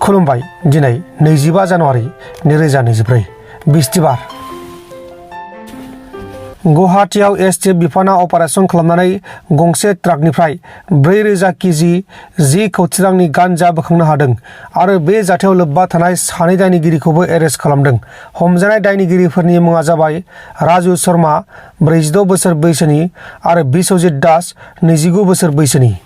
खुलुमबाय दिनै 25 जानुवारि 2024 बिस्तिबार गुवाहाटीआव एसटिएफ बिफाना अपारेशन खालामनानै गंसे ट्राकनिफ्राय 4000 केजि 10 कौटि रांनि गान्जा बोखांनो हादों आरो बे जाथायाव लोब्बा थानाय सानै दायनिगिरिखौबो एरेस्ट खालामदों। हमजानाय दायनिगिरिफोरनि मुङा जाबाय राजु शर्मा 46 बोसोर बैसोनि आरो बिश्वजित दास 29 बोसोर बैसोनि।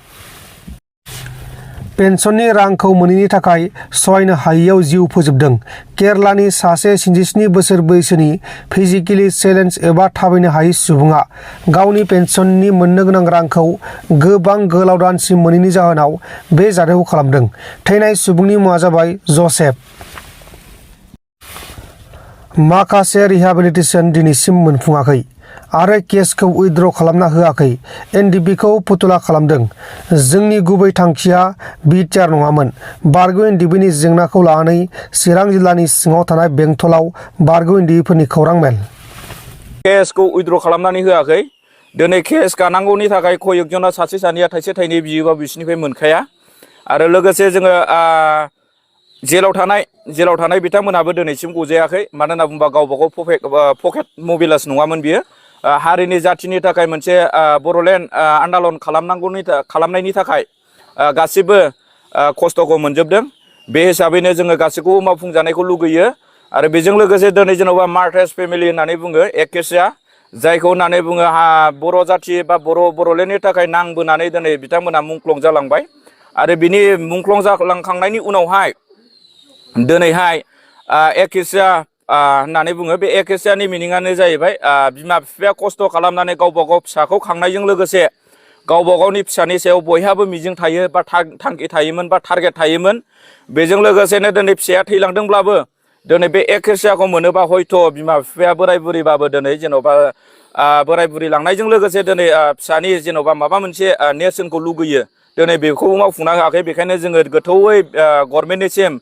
पेन्सननि रांखौ मोनैनि थाखाय सहायनो हायैयाव जिउ फोजोबदों। केरलानि सासे 67 बोसोर बैसोनि फिजिकेलि चेलेन्ज एबा थाबायनो हायै सुबुङा गावनि पेन्सननि मोननो गोनां रांखौ गोबां गोलाव दानसिम मोनैनि जाहोनाव बे जाथायखौ खालामदों। थैनाय सुबुंनि मुङा जाबाय जसेफ। माखासे रिहेबिलिटेसन दिनैसिम मोनफुङाखै आरो केसखौ उइथड्र खालामना होआखै। एनडिबिखौ फुथुला खालामदों। जोंनि गुबै थांखिया बिटिआर नङामोन। बारग' एनडिबिनि जेंनाखौ लानानै चिरां जिल्लानि सिङाव थानाय बेंटलाव बारग' एनडिबिफोरनि खौरां मेल। केसखौ उइथड्र खालामनानै होआखै। दिनै केस गानांगौनि थाखाय कयकजना सासे सानैया थाइसे थाइनै बियोबा बिसोरनिफ्राय मोनखाया आरो लोगोसे जोङो जेलाव थानाय बिथांमोनाबो दिनैसिम गजायाखै। मानो होनना बुङोबा गावबागाव पकेट मबिलास नङामोन बियो। हारिनि जाथिनि थाखाय मोनसे बर'लेण्ड आन्दालन खालामनायनि थाखाय गासिबो खस्थ'खौ मोनजोबदों। बे हिसाबैनो जोङो गासैखौबो मावफुंजानायखौ लुगैयो आरो बेजों लोगोसे दिनै जेन'बा मार्टार्स फेमिलि होननानै बुङो एकेसिया जायखौ होननानै बुङो बर' जाथि बा बर'लेण्डनि थाखाय नांबोनानै दिनै बिथांमोना मुंख्लं जालांबाय आरो बिनि मुंख्लं जालांखांनायनि उनावहाय दिनैहाय एकेसिया होननानै बुङो। बे एकेसियानि मिनिङानो जाहैबाय बिमा बिफाया खस्थ' खालामनानै गावबा गाव फिसाखौ खांनायजों लोगोसे गावबा गावनि फिसानि सायाव बयहाबो मिजिं थायो बा थांखि थायोमोन बा टारगेट थायोमोन। बेजों लोगोसेनो दिनै फिसाया थैलांदोंब्लाबो दिनै बे एकेसियाखौ मोनोबा हयथ' बिमा बिफाया बोराय बुरिबाबो दिनै जेन'बा बोराय बुरि लांनायजों लोगोसे दिनै फिसानि जेन'बा माबा मोनसे नेरसोनखौ लुगैयो। दिनै बेखौबो मावफुंनो हायाखै। बेखायनो जोङो गोथौयै गभर्नमेन्टनिसिम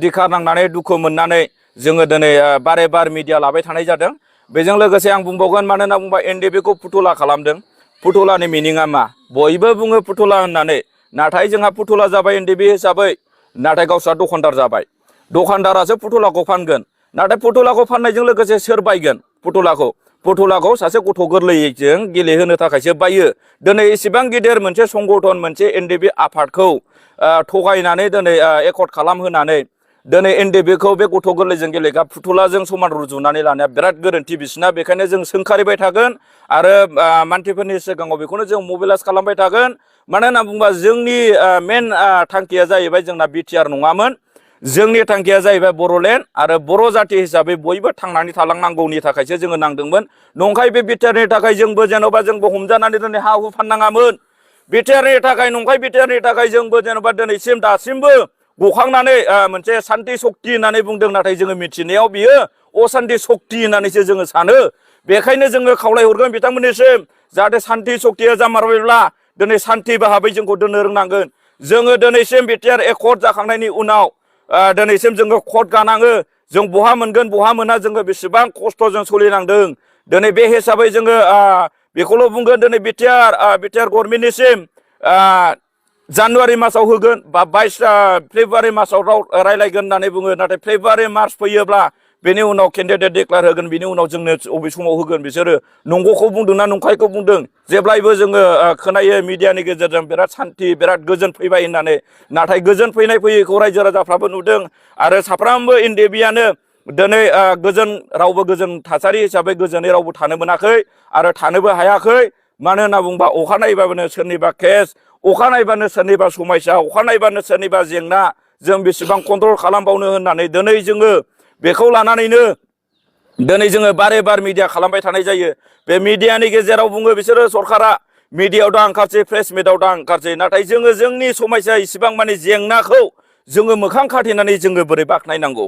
दिखार नांनानै दुखु मोननानै जोङो दिनै बारे बार मिडिया लाबाय थानाय जादों। बेजों लोगोसे आं बुंबावगोन मानो होनना बुंबा एनडिबिखौ फुथुला खालामदों। फुथुलानि मिनिङा मा? बयबो बुङो फुथुला होननानै, नाथाय जोंहा फुथुला जाबाय एनडिबि हिसाबै, नाथाय गावस्रा दखानदार जाबाय। दखानदारासो फुथुलाखौ फानगोन। नाथाय फुथुलाखौ फाननायजों लोगोसे सोर बायगोन फुथुलाखौ सासे गथ' गोरलैजों गेलेहोनो थाखायसो बायो। दिनै एसेबां गिदिर मोनसे संगठन मोनसे एनडिबि आफादखौ थगायनानै दिनै एकर्ड खालामहोनानै दिनै एनडिबिखौ बे गथ' गोरलैजों गेलेग्रा फुथुलाजों समान रुजुनानै लानाया बिराद गोरोन्थि बिसिना। बेखायनो जों सोंखारिबाय थागोन आरो मानसिफोरनि सिगाङाव बेखौनो जों मबिलाइज खालामबाय थागोन। मानो होनना बुङोबा जोंनि मेन थांखिया जाहैबाय जोंना बिटिआर नङामोन। जोंनि थांखिया जाहैबाय बर'लेण्ड आरो बर' जाथि हिसाबै बयबो थांनानै थालांनांगौनि थाखायसो जोङो नांदोंमोन। नंखाय बे बिटिआरनि थाखाय जोंबो जेन'बा जोंबो हमजानानै दिनै हा हु फाननाङामोन। बिटिआरनि थाखाय नंखाय बिटिआरनि थाखाय जोंबो जेन'बा दासिमबो गखांनानै मोनसे सान्ति सक्ति होननानै बुंदों, नाथाय जोङो मिथिनायाव बियो असान्ति सक्ति होननानैसो जोङो सानो। बेखायनो जोङो खावलायहरगोन बिथांमोननिसिम जाहाथे सान्ति सक्तिया जामारबायब्ला दिनै सान्ति भाबै जोंखौ दोननो रोंनांगोन। जोङो दिनैसिम बिटिआर एकर्ड जाखांनायनि उनाव दिनैसिम जोङो कर्ट गानाङो। जों बहा मोनगोन बहा मोना जोङो बेसेबां खस्थ'जों सोलिनांदों। दिनै बे हिसाबै जोङो बेखौल' बुंगोन दिनै बिटिआर गभर्नमेन्टनिसिम जानुवारि मासाव होगोन बा 22 फेब्रुवारि मासाव रायलायगोन होननानै बुङो। नाथाय फेब्रुवारि मार्च फैयोब्ला बेनि उनाव केन्डिडेट डिक्लेयार होगोन। बिनि उनाव जोंनो अबे समाव होगोन बिसोरो नंगौखौ बुंदों ना नंखायखौ बुंदों। जेब्लायबो जोङो खोनायो मिडियानि गेजेरजों बिराद सान्ति बिराद गोजोन फैबाय होननानै, नाथाय गोजोन फैयैखौ रायजो राजाफ्राबो नुदों आरो साफ्रोमबो एनडिबियानो दिनै रावबो गोजोन थासारि हिसाबै गोजोनै रावबो थानो मोनाखै आरो थानोबो हायाखै। मानो होनना बुङोबा अखा नायबानो सोरनिबा केस, अखा नायबानो सोरनिबा समस्या, अखा नायबानो सोरनिबा जेंना, जों बेसेबां कन्ट्रल खालामबावनो होननानै दिनै जोङो बेखौ लानानैनो दिनै जोङो बारे बार मिडिया खालामबाय थानाय जायो। बे मिडियानि गेजेराव बुङो बिसोरो सरकारा मिडियायाव दा ओंखारसै, प्रेस मिटआव दा ओंखारसै, नाथाय जोङो जोंनि समस्या इसिबां माने जेंनाखौ जोङो मोखां खाथेनानै जोङो बोरै बाख्नायनांगौ?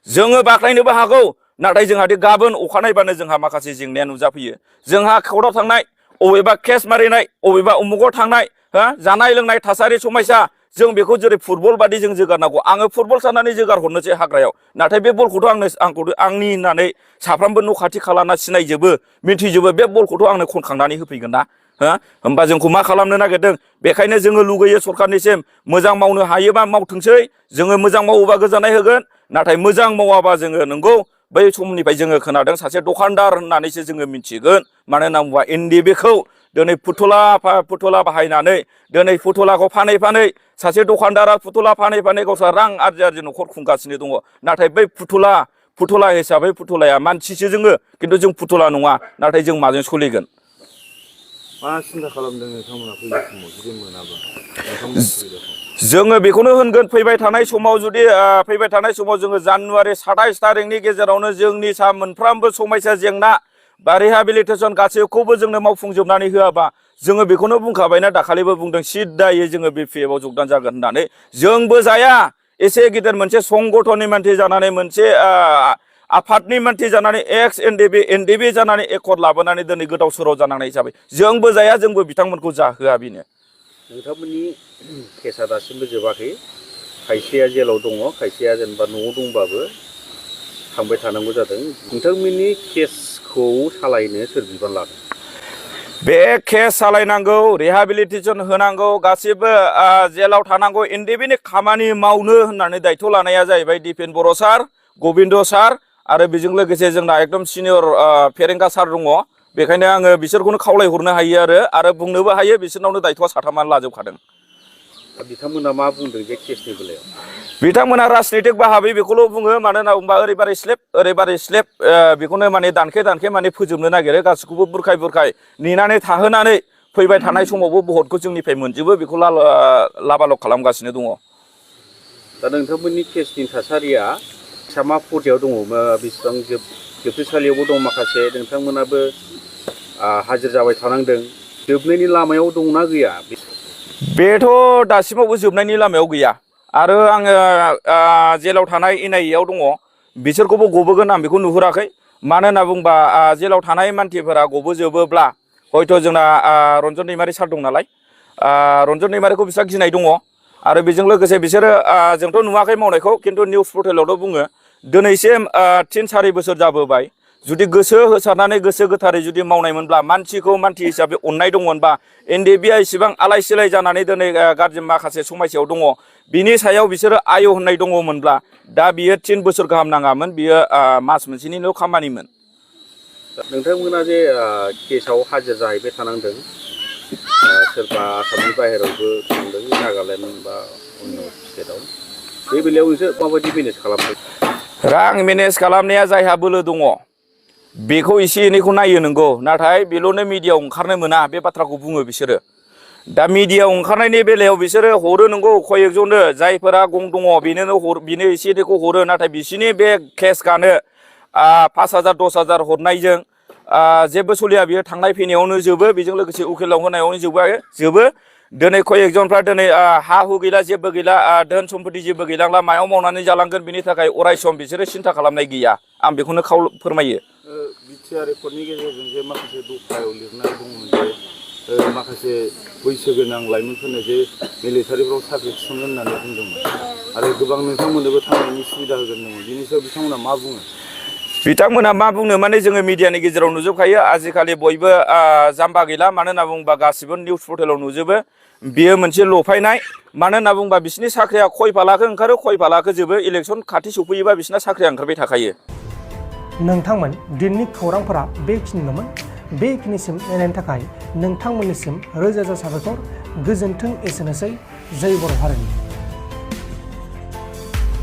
जोङो बाख्नायनोबो हागौ, नाथाय जोंहादि गाबोन अखा नायबानो जोंहा माखासे जेंनाया नुजाफैयो। जोंहा कर्टआव थांनाय, अबेबा केस मारिनाय, अबेबा उमुगाव थांनाय, जानाय लोंनाय थासारि समस्या, जों बेखौ जेरै फुटबल बादि जों जोगारनांगौ। आङो फुटबल साननानै जोगार हरनोसै हाग्रायाव, नाथाय बे बलखौथ' आंनि होननानै साफ्रोमबो न' खाथि खालाना सिनायजोबो मिथिजोबो। बे बलखौथ' आंनो खनखांनानै होफैगोन ना? होमबा जोंखौ मा खालामनो नागिरदों बेखायनो जोङो लुगैयो सरखारनिसिम मोजां मावनो हायोबा मावथोंसै जोङो मोजां मावोबा गोजोननाय होगोन नाथाय मोजां मावाबा जोङो नंगौ बै समनिफ्राय जोङो खोनादों सासे दखानदार होननानैसो जोङो मिथिगोन मानो होनना बुङोबा NDBखौ दिनै फुथुला बाहायनानै दिनै फुथुलाखौ फानै सासे दखानदारा फुथुला फानै गावस्रा रां आरजि न'खर खुंगासिनो दङ नाथाय बै फुथुला हिसाबै फुथुलाया मानसिसो जोङो खिन्थु जों फुथुला नङा नाथाय जों माजों सोलिगोन मा सिन्था खालामदों नोंथांमोना फैगौ समाव जुदि मोनाबा जोङो बेखौनो होनगोन फैबाय थानाय समाव जुदि फैबाय थानाय समाव जोङो जानुवारि 27 थारिखनि गेजेरावनो जोंनि मोनफ्रोमबो समस्या जेंना बा रिहाबिलिटेसन गासैखौबो जोंनो मावफुंजोबनानै होआबा जोङो बेखौनो बुंखाबायना दाखालिबो बुंदों सिद्दायै जोङो BPF आव जगदान जागोन होननानै जोंबो जाया एसे गिदिर मोनसे संगठननि मानसि जानानै मोनसे आफादनि मानसि जानानै NDB जानानै एकर्ड लाबोनानै दिनै गोदाव सोराव जानांनाय हिसाबै जोंबो जाया जोंबो बिथांमोनखौ जाहोआ बेनो नोंथांमोननि केसा दासिमबो जोबाखै खायसेया जेलाव दङ खायसेया जेनेबा न'आव दंबाबो थांबाय थानांगौ जादों नोंथांमोननि केसखौ सालायनो सोर बिबान लादों बे केस सालायनांगौ रिहाबिलिटेसन होनांगौ गासिबो जेलाव थानांगौ NDBनि खामानि मावनो होननानै दायथ' लानाया जाहैबाय दिपेन बर' सार गबिन्द सार आरो बेजों लोगोसे जोंना एकदम सिनियर फेरेंगा सार दङ बेखायनो आङो बिसोरखौनो खावलायहरनो हायो आरो बुंनोबो हायो बिसोरनावनो दायथ'आ साथामानो लाजोबखादों बिथांमोना मा बुंदों जे केसनि बेलायाव बिथांमोना राजनितिक बाहाबै बेखौल' बुङो मानो होनना बुंबा ओरैबारै स्लेब बेखौनो माने दानखे माने फोजोबनो नागिरो गासिखौबो बुरखाय नेनानै थाहोनानै फैबाय थानाय समावबो भटखौ जोंनिफ्राय मोनजोबो बेखौ लाबालग खालामगासिनो दङ दा नोंथांमोननि केसनि थासारिया मा फर्टियाव दङ बेसेबां जोबथेसालियावबो दं माखासे नोंथांमोनाबो हाजिर जाबाय थानांदों जोबनायनि लामायाव दंना गैया बेथ' दासिमावबो जोबनायनि लामायाव गैया आरो आङो जेलाव थानाय NIA आव दङ बिसोरखौबो गबोगोन आं बेखौ नुहुराखै मानो होनना बुंबा जेलाव थानाय मानसिफोरा गबोजोबोब्ला हयथ' जोंना रन्जन दैमारि सार दं नालाय रन्जन दैमारिखौ बिस्रा गिनाय दङ आरो बेजों लोगोसे बिसोरो जोंथ' नुवाखै मावनायखौ खिन्थु निउस पर्टेलावथ' बुङो दिनैसिम 3-4 बोसोर जाबोबाय जुदि गोसो होसारनानै गोसो गोथारै जुदि मावनायमोनब्ला मानसिखौ मानसि हिसाबै अननाय दंमोनबा NDBआ इसेबां आलाय सिलाय जानानै दिनै गाज्रि माखासे समस्यायाव दङ बिनि सायाव बिसोरो आय होननाय दङमोनब्ला दा बियो 3 बोसोर गाहाम नाङामोन बियो मास मोनसेनिल' खामानिमोन नोंथांमोना जे केसाव हाजिर जाहैबाय थानांदों सोरबा आसामनि बाहेरावबो थांदों नागालेण्ड बा अन्य स्टेटआव बे बेलायाव नोंसोर माबायदि मेनेज खालामदों रां मेनेज खालामनाया जायहा बोलो दङ बेखौ एसे एनैखौ नायो नंगौ नाथाय बेल'नो मिडियायाव ओंखारनो मोना बे बाथ्राखौ बुङो बिसोरो दा मिडियायाव ओंखारनायनि बेलायाव बिसोरो हरो नंगौ कयेकजननो जायफोरा गं दङ बेनो एसे एनैखौ हरो नाथाय बिसोरनि बे केसखौनो 5,000 10,000 हरनायजों जेबो सलिया बियो थांनाय फैनायावनो जोबो बेजों लोगोसे उकिलाव होनायावनो जोबो दिनै कयेकजनफ्रा दिनै हा हु गैला जेबो गैला धोन सम्पति जेबो गैलांला मायाव मावनानै जालांगोन बिनि थाखाय अरायसम बिसोरो सिन्था खालामनाय गैया आं बेखौनो फोरमायो बिटिआर रेकर्डनि गेजेरजों जे माखासे दफायाव लिरनाय दंमोन जे माखासे बैसो गोनां लाइमोनफोरनो जे मिलिटारिफ्राव साख्रि थिसनगोन होननानै बुंदोंमोन आरो गोबां नोंथांमोननोबो थांनायनि सुबिदा होगोन होनदोंमोन बिनि सायाव बिथांमोना मा बुङो बिथांमोना मा बुंनो माने जोङो मिडियानि गेजेराव नुजोबखायो आजिखालि बयबो जाम्बा गैला मानो होनना बुङोबा गासिबो निउस पर्टेलाव नुजोबो बियो मोनसे लफायनाय मानो होनना बुङोबा बिसिनि साख्रिया खय फालाखो ओंखारो खय फालाखो जोबो इलेक्सन खाथि सफैयोबा बिसिना साख्रिया ओंखारबाय थाखायो नोंथांमोन दिननि खौरांफोरा बेखिनिल'मोन बेखिनिसिम नायनायनि थाखाय नोंथांमोननिसिम रोजा रोजा साबायखर गोजोन्थों एसेनोसै जय बर' हारिनि